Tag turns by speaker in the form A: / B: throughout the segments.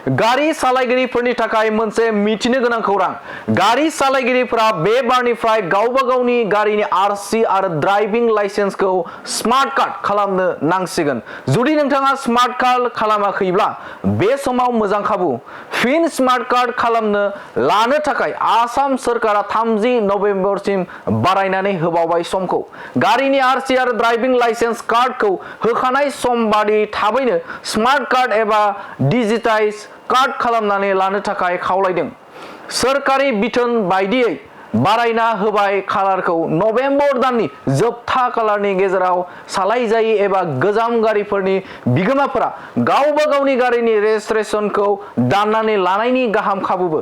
A: गारि सालायगिरिफोरनि थाखाय मोनसे मिथिनो गोनां खौरां। गारि सालायगिरिफोरा बे बारनिफ्राय गावबा गावनि गारिनि आरसि आरो ड्राइभिं लाइसेन्सखौ स्मार्ट कार्ड खालामनो नांसिगोन। जुदि नोंथाङा स्मार्ट कार्ड खालामाखैब्ला बे समाव मोजां खाबु। फिन स्मार्ट कार्ड खालामनो लानो थाखाय आसाम सोरखारा 30 नभेम्बरसिम बारायनानै होबावबाय समखौ। गारिनि आरसि आरो ड्राइभिं लाइसेन्स कार्डखौ होखानाय सम बादि थाबैनो स्मार्ट कार्ड एबा डिजिटाइज कार्ड खालामनानै लानो थाखाय खावलायदों। सोरखारि बिथोन बायदियै बारायना होबाय खालारखौ नभेम्बर दाननि जोबथा खालारनि गेजेराव सालायजायि एबा गोजाम गारिफोरनि बिगोमाफोरा गावबा गावनि गारिनि रेजिस्ट्रेशनखौ दाननानै लानायनि गाहाम खाबुबो।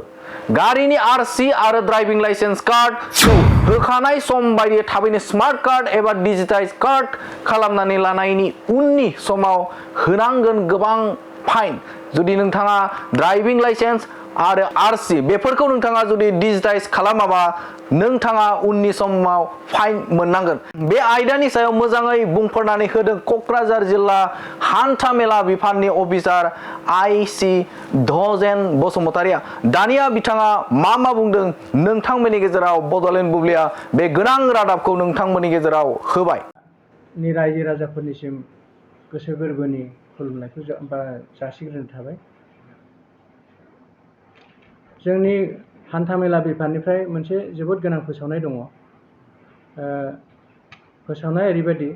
A: गारिनि आरसि आरो ड्राइभिं लाइसेन्स कार्डखौ होखानाय सम बायदियै थाबैनो स्मार्ट कार्ड एबा डिजिटाइज कार्ड खालामनानै लानायनि उननि समाव होनांगोन गोबां फाइन। जुदि नोंथाङा ड्राइभिं लाइसेन्स आरो आरसि बेफोरखौ नोंथाङा जुदि डिजिटाइज खालामाबा नोंथाङा उननि समाव फाइन मोननांगोन। बे आयदानि सायाव मोजाङै बुंफोरनानै होदों क'क्राझार जिल्ला हान्था मेला बिफाननि अफिसार आइसि धजेन बसुमतारिया। दानिया बिथाङा मा बुंदों नोंथांमोननि गेजेराव बड'लेण्ड बुब्लिया बे गोनां रादाबखौ नोंथांमोननि गेजेराव होबाय।
B: रायजो राजाफोरनिसिम गोसो गोरबोनि खुलुमनायखौ जासिग्रोनाय थाबाय। जोंनि हान्थामेला बिफाननिफ्राय मोनसे जोबोद गोनां फोसावनाय दङ। फोसावनाया ओरैबायदि,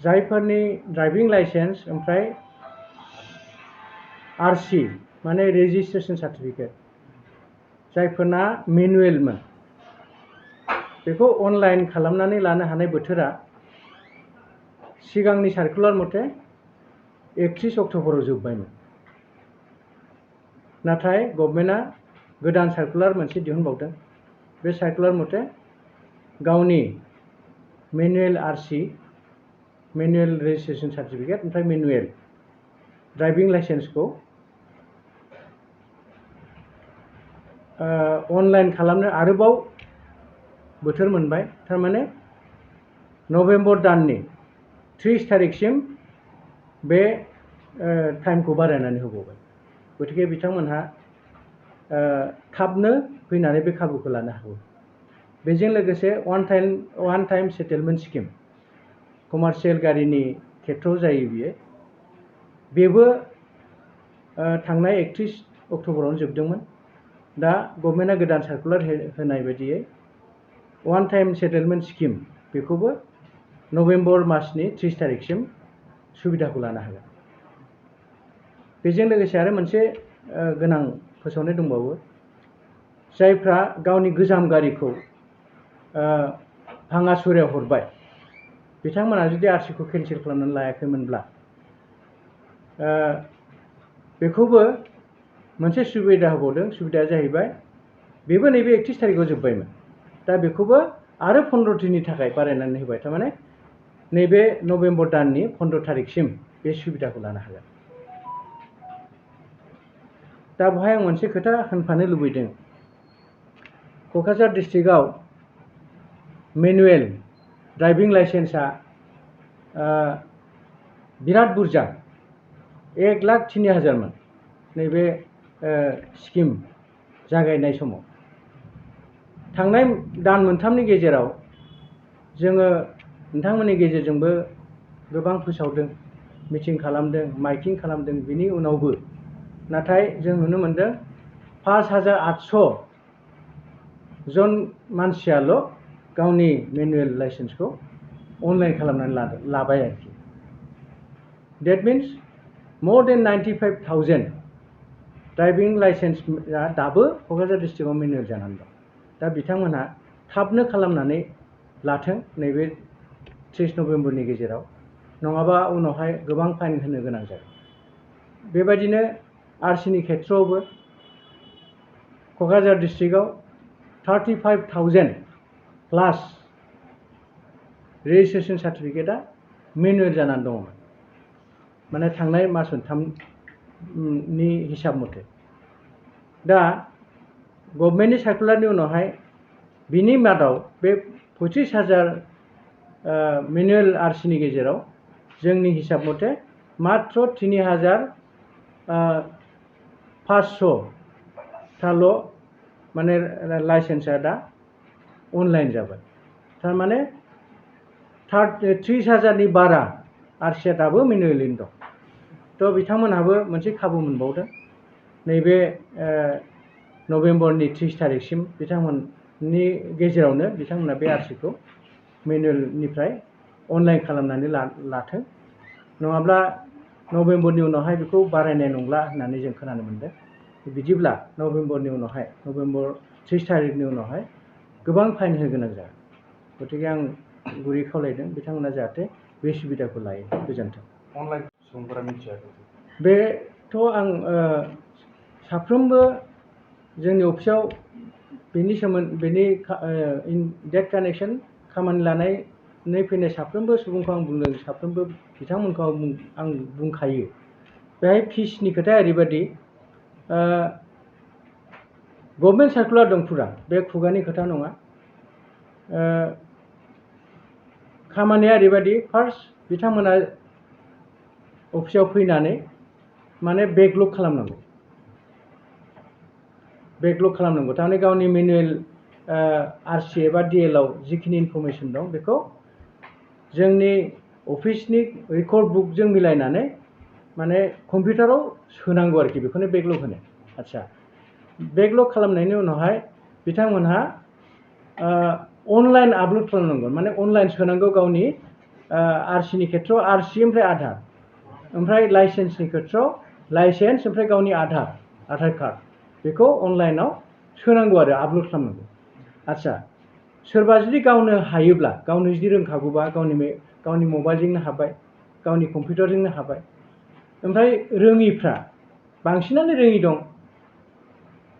B: जायफोरनि ड्राइभिं लाइसेन्स ओमफ्राय आरसि माने रेजिस्ट्रेशन सार्टिफिकेट जायफोरना मेनुएलमोन बेखौ अनलाइन खालामनानै लानो हानाय बोथोरा सिगांनि सार्कुलार मथे 31 अक्ट'बराव जोबबायमोन। नाथाय गभर्नमेन्टआ गोदान सार्कुलार मोनसे दिहुनबावदों। बे सार्कुलार मथे गावनि मेनुएल आरसि, मेनुएल रेजिस्ट्रेशन सार्टिफिकेट ओमफ्राय मेनुएल ड्राइभिं लाइसेन्सखौ अनलाइन खालामनो आरोबाव बोथोर मोनबाय। थारमाने नभेम्बर दाननि 30 थारिखसिम बे टाइमखौ बारायनानै होबावबाय। गतिके बिथांमोनहा थाबनो फैनानै बे खाबुखौ लानो हागौ। बेजों लोगोसे one time settlement scheme commercial गारिनि खेथ्रआव जायो बियो। बेबो थांनाय 31 अक्ट'बरावनो जोबदोंमोन। दा गभर्नमेन्टआ गोदान सार्कुलार होनाय बायदियै वान टाइम सेटेलमेन्ट स्किम बेखौबो नभेम्बर मासनि 30 थारिखसिम सुबिदाखौ लानो हागोन। बेजों लोगोसे आरो मोनसे गोनां फोसावनाय दंबावो। जायफ्रा गावनि गोजाम गारिखौ भाङासुरायाव हरबाय बिथांमोना जुदि आरसिखौ केन्सेल खालामनानै लायाखैमोनब्ला बेखौबो मोनसे सुबिदा होबावदों। सुबिदाया जाहैबाय बेबो नैबे 31 थारिखआव जोबबायमोन। दा बेखौबो आरो 15 दिननि थाखाय बारायनानै होबाय। थारमाने नैबे नभेम्बर दाननि 15 थारिखसिम बे सुबिदाखौ लानो हागोन। दा बेवहाय आं मोनसे खोथा होनफानो लुबैदों। क'क्राझार डिस्ट्रिक्टआव मेनुएल ड्राइभिं लाइसेन्सआ बिराद बुरजा 1,03,000मोन नैबे स्किम जागायनाय समाव। थांनाय दान मोनथामनि गेजेराव जोङो नोंथांमोननि गेजेरजोंबो गोबां फोसावदों, मिटिं खालामदों, माइकिं खालामदों। बिनि उनावबो नाथाय जों नुनो मोनदों 5,800 जन मानसियाल' गावनि मेनुएल लाइसेन्सखौ अनलाइन खालामनानै लाबाय आरोखि। That means more than 95,000 driving लाइसेन्सआ दाबो क'क्राझार डिस्ट्रिक्टआव मेनुएल जानानै दं। दा बिथांमोनहा थाबनो खालामनानै लाथों नैबे 30 नभेम्बरनि गेजेराव, नङाबा उनावहाय गोबां फाइन होनो गोनां जागोन। बेबायदिनो आरसिनि खेथ्रआवबो क'क्राझार डिस्ट्रिक्टआव 35,000 प्लास रेजिस्ट्रेशन सार्टिफिकेटआ मेनुएल जानानै दङमोन। माने थांनाय मास मोनथामनि हिसाब मथे। दा गभर्नमेन्टनि सार्कुलारनि उनावहाय बिनि मादाव बे 25,000 मेनुएल आरसिनि गेजेराव जोंनि हिसाब मथे मात्र 3,500 माने लाइसेन्सआ दा अनलाइन जाबाय थारमाने 30,000नि बारा आरसिआ दाबो मेनुवेलि दं थ' बिथांमोनहाबो मोनसे खाबु मोनबावदों नैबे नभेम्बरनि 30 तारिखसिम बिथांमोननि गेजेरावनो बिथांमोना बे आरसिखौ मेनुवेलनिफ्राय अनलाइन खालामनानै लाथों नङाब्ला नभेम्बरनि उनावहाय बेखौ बारायनाय नंला होननानै जों खोनानो मोनदों बिदिब्ला नभेम्बरनि उनावहाय नभेम्बर 30 तारिखनि उनावहाय गोबां फाइन होनो गोनां जागोन गतिके आं गुरै खावलायदों बिथांमोना जाहाथे बे सुबिदाखौ लायो गोजोन्थों
C: अनलाइन सुबुंफोरा मिथियाखै
B: बेथ' आं साफ्रोमबो जोंनि अफिसाव बेनि इन डेट कानेक्सन खामानि लानानै फैनाय साफ्रोमबो सुबुंखौ आं बुंदों साफ्रोमबो बिथांमोनखौ आं बुंखायो बेहाय फिसनि खोथाया ओरैबायदि गभर्नमेन्ट सार्कुलार दं फुरा बे खुगानि खोथा नङा खामानिया ओरैबायदि फार्स्ट बिथांमोना अफिसाव फैनानै माने बेकलग खालामनांगौ थारमाने गावनि मेनुवेल आरसि एबा डिएलआव जिखिनि इनफरमेसन दं बेखौ जोंनि अफिसनि रेकर्ड बुकजों मिलायनानै माने कम्पिउटाराव सोनांगौ आरोखि बेखौनो बेकलग होनो आदसा बेकलग खालामनायनि उनावहाय बिथांमोनहा अनलाइन आपल'ड खालामनांगौ माने अनलाइन सोनांगौ गावनि आरसिनि खेथ्रआव आरसि ओमफ्राय आधार ओमफ्राय लाइसेन्सनि खेथ्रआव लाइसेन्स ओमफ्राय गावनि आधार कार्ड बेखौ अनलाइनाव सोनांगौ आरो आपल'ड खालामनांगौ आदसा सोरबा जुदि गावनो हायोब्ला गावनो जुदि रोंखागौबा गावनि मबाइलजोंनो हाबाय गावनि कम्पिउटारजोंनो हाबाय ओमफ्राय रोङिफ्रा बांसिनानो रोङि दं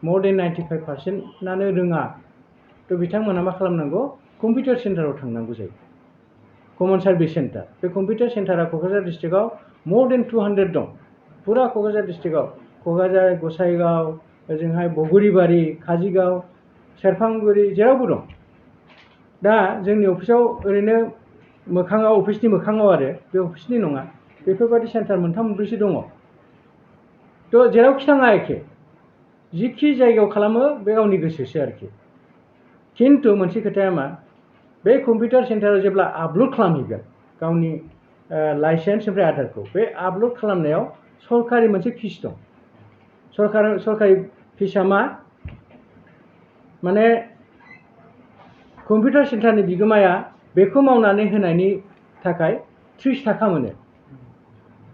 B: more than 95%नानो रोङा थ' बिथांमोना मा खालामनांगौ कम्पिउटार सेन्टाराव थांनांगौ जायो कमन सार्भिस सेन्टार बे कम्पिउटार सेन्टारा क'क्राझार डिस्ट्रिक्टआव more than 200 दं फुरा क'क्राझार डिस्ट्रिक्टआव क'क्राझार गसाइगाव ओजोंहाय बगुरिबारि काजिगाव सेरफांगुरि जेरावबो दं दा जोंनि अफिसाव ओरैनो मोखाङाव अफिसनि मोखाङाव आरो बे अफिसनि नङा बेफोरबायदि सेन्टार मोनथाम मोनब्रैसो दङ थ' जेरावखि थाङा एखे जिखि जायगायाव खालामो बे गावनि गोसोसो आरोखि खिन्थु मोनसे खोथाया मा बे कम्पिउटार सेन्टाराव जेब्ला आपल'ड खालामहैगोन गावनि लाइसेन्स ओमफ्राय आधारखौ बे आपल'ड खालामनायाव सरकारि मोनसे फिस दं सरकारि फिसआ मा माने कम्पिउटार सेन्टारनि बिगोमाया बेखौ मावनानै होनायनि थाखाय 30 थाखा मोनो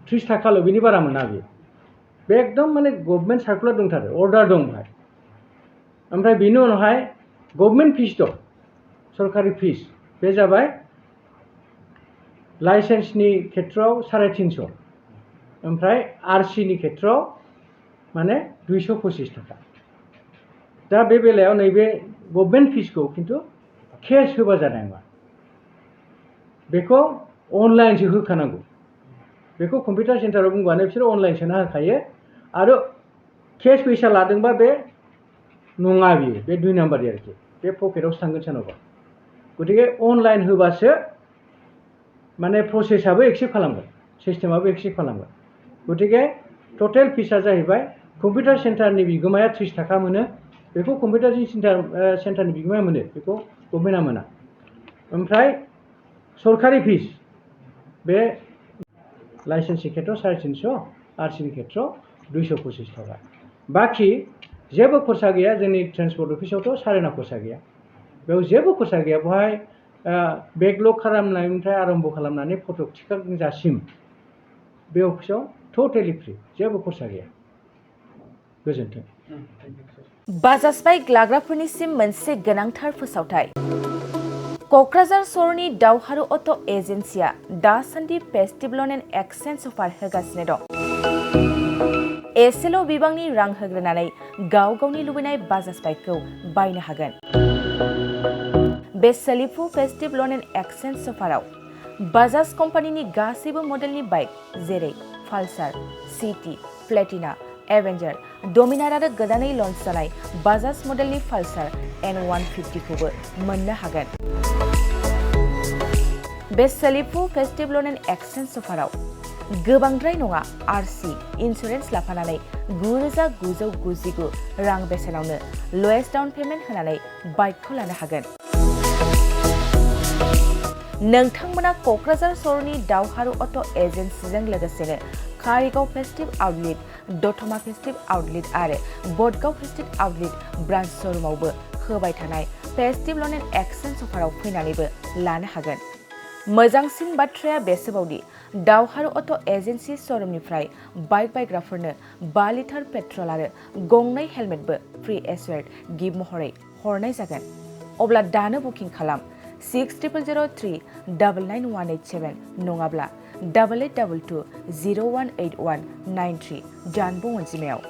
B: 30 थाखाल' बिनि बारा मोना बेयो बे एकदम माने गभर्नमेन्ट सार्कुलार दंथारो अर्डार दं बेहाय ओमफ्राय बेनि उनावहाय गभर्नमेन्ट फिस दं सरकारि फिस बे जाबाय लाइसेन्सनि खेथ्रआव 350 ओमफ्राय आरसिनि खेथ्रआव माने 225 थाखा दा बे बेलायाव नैबे गभर्नमेन्ट फिसखौ खिन्थु केस होबा जानाय नङा बेखौ अनलाइनसो होखानांगौ बेखौ कम्पिउटार सेन्टाराव बुंबानो बिसोर अनलाइन सोना होखायो आरो केस फैसा लादोंबा बे नङा बियो बे 2 नाम्बारनि आरोखि बे पकेटआवसो थांगोन सोरनावबा गतिके अनलाइन होबासो माने प्रसेसआबो एक्सेप्ट खालामगोन सिस्टेमाबो एक्सेप्ट खालामगोन गतिके टटेल फिसआ जाहैबाय कम्पिउटार सेन्टारनि बिगोमाया 30 थाखा मोनो बेखौ कम्पिउटार सेन्टारनि बिगोमाया मोनो बेखौ गभर्नमेन्टआ मोना ओमफ्राय सरकारि फिस बे लाइसेन्सनि खेथ्रआव 350 आरसिनि खेथ्रआव 225 थाखा बाखि जेबो खरसा गैया जोंनि ट्रेन्सपर्ट अफिसावथ' सारेना खरसा गैया बेयाव जेबो खरसा गैया बेवहाय बेकलग खालामनायनिफ्राय आरम्भ खालामनानै फट' थिखांजासिम बे अफिसाव टटेलि फ्रि जेबो खरसा गैया गोजोन्थों
D: बाजाज बाइक लाग्राफोरनिसिम मोनसे गोनांथार फोसावथाय क'क्राझार सहरनि दावहारु अट' एजेन्सिया दासान्दि फेस्टिभेल एन्ड एक्सचेन्ज अफार होगासिनो दं एसेल' बिबांनि रां होग्रोनानै गाव गावनि लुबैनाय बाजाज बाइकखौ बायनो हागोन बे सोलिफु फेस्टिभेल एन्ड एक्सचेन्ज अफाराव बाजाज कम्पानिनि गासैबो मडेलनि बाइक जेरै पालसार सिटि प्लेटिना एवेन्जार डमिनार आरो गोदानै लन्च जानाय बाजाज मडेलनि पालसार N150 खौबो मोननो हागोन बे सोलिफु फेस्टिभेल एन्ड एक्सचेन्ज अफाराव गोबांद्राय नङा आरसि इन्सुरेन्स लाफानानै 9,999 रां बेसेनावनो लवेस्ट डाउन पेमेन्ट होनानै बाइकखौ लानो हागोन। नोंथांमोना क'क्राझार सहरनि दावहारु अट' एजेन्सिजों लोगोसेनो कारिगाव फेस्टिभ आउटलेट, दतमा फेस्टिभ आउटलेट आरो बडगाव फेस्टिभ आउटलेट ब्रान्च श'रुमावबो होबाय थानाय फेस्टिभ ल'न एन्ड एक्सचेन्ज अफाराव फैनानैबो लानो हागोन। मोजांसिन बाथ्राया बेसोबावदि दावहारु अट' एजेन्सि श'रुमनिफ्राय बाइक बायग्राफोरनो 5 लिटार पेट्रल आरो गंनै हेलमेटबो फ्रि एसुवेर्ड गिफ्ट महरै हरनाय जागोन। अब्ला दानो बुकिं खालाम 6003999187 नङाब्ला 8822 018193 जानबुं अनजिमायाव।